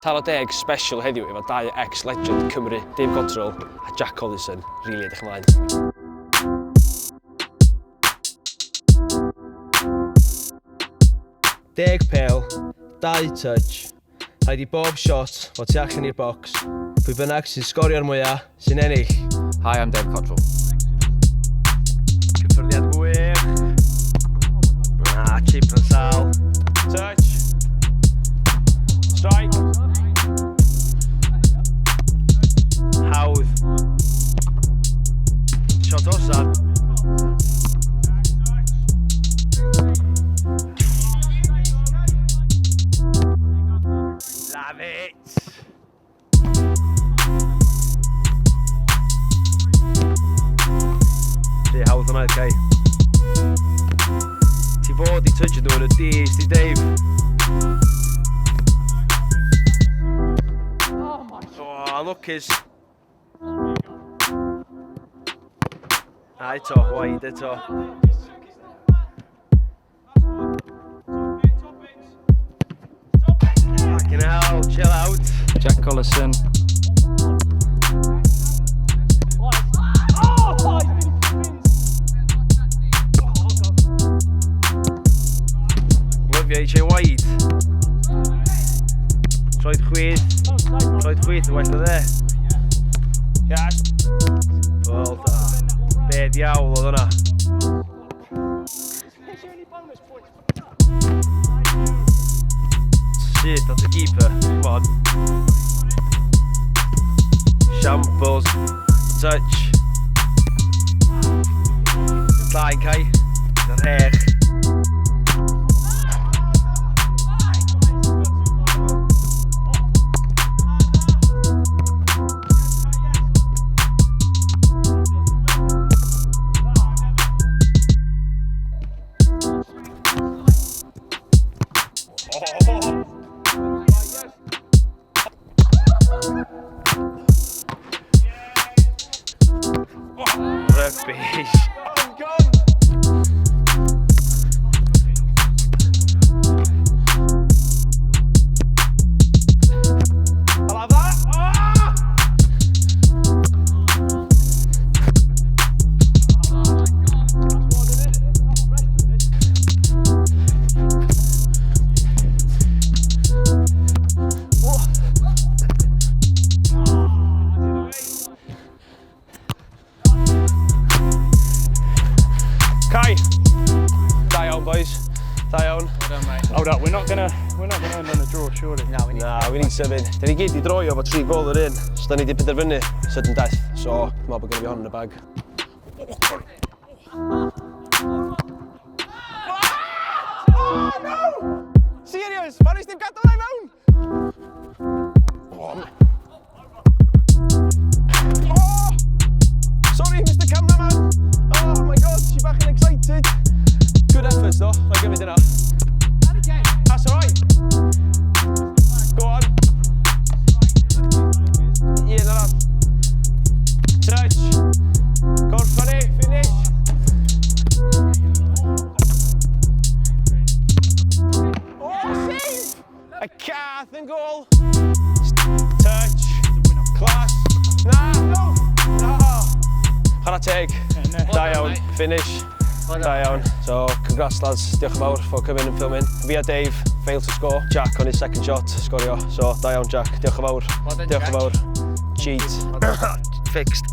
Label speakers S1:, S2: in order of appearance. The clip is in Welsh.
S1: Taro Deg special heddiw efo dau ex-legend Cymru, Dave Cotterill a Jack Collison. Rili edrych ymlaen. Deg pêl, dau touch, rhaid i bob shot fod tu allan i'r bocs. Pwy bynnag sy'n sgorio'r mwyaf sy'n ennill.
S2: Hi, I'm Dave Cotterill.
S1: Cyffyrddiad gwych. Ah, chip yn sal. Touch. Strike. Hawdd. Shot osa. Love it. Rhy hawdd hwnna i'r cae. Ti fod i touch nhw yn y dis, di Dave.
S3: Oh my.
S1: Oh, lwcus. A eto, wide eto. Fucking hell, chill out.
S2: Jack Collison.
S1: Lyfio eisiau wide. Troed chwith. Troed chwith yn well na dde. Yes. Wel da. Be diawl oedd hwnna? Syth at y keeper. Come on. Shambles. Touch. Llaen Kai. Rhech. Rubbish. I'm gone. I'll have that. Ah! Kai! Da iawn, boys. Da iawn.
S3: Well done, mate. Hold up, we're not gonna end on a draw, surely.
S4: No, we need
S1: Na, we need seven. Da ni gyd i droio efo tri gol yr un. So da ni di penderfynu sudden death. So, dwi'n meddwl bod gen i fi hon yn y bag. Oh, no! Serious? Pa'n nes dim gadael i mewn? Oh, oh! Sorry, Mr Cameraman. Oh my God, she bach yn excited. Good effort, though. I'll give it yna. That's all right. Go on. Un arall. Touch. Gorffan ni. Finish. Oh, save! A cath yn gol. Touch. Class. Na, no. Na. Chwarae teg. Da iawn. Finish. Da iawn. So, congrats lads. Diolch yn fawr for coming and filming. Fi a Dave failed to score. Jack on his second shot, sgorio. So, da iawn Jack. Diolch yn fawr.
S4: Well done,
S1: Diolch yn
S4: Jack.
S1: fawr. Cheat. Fixed.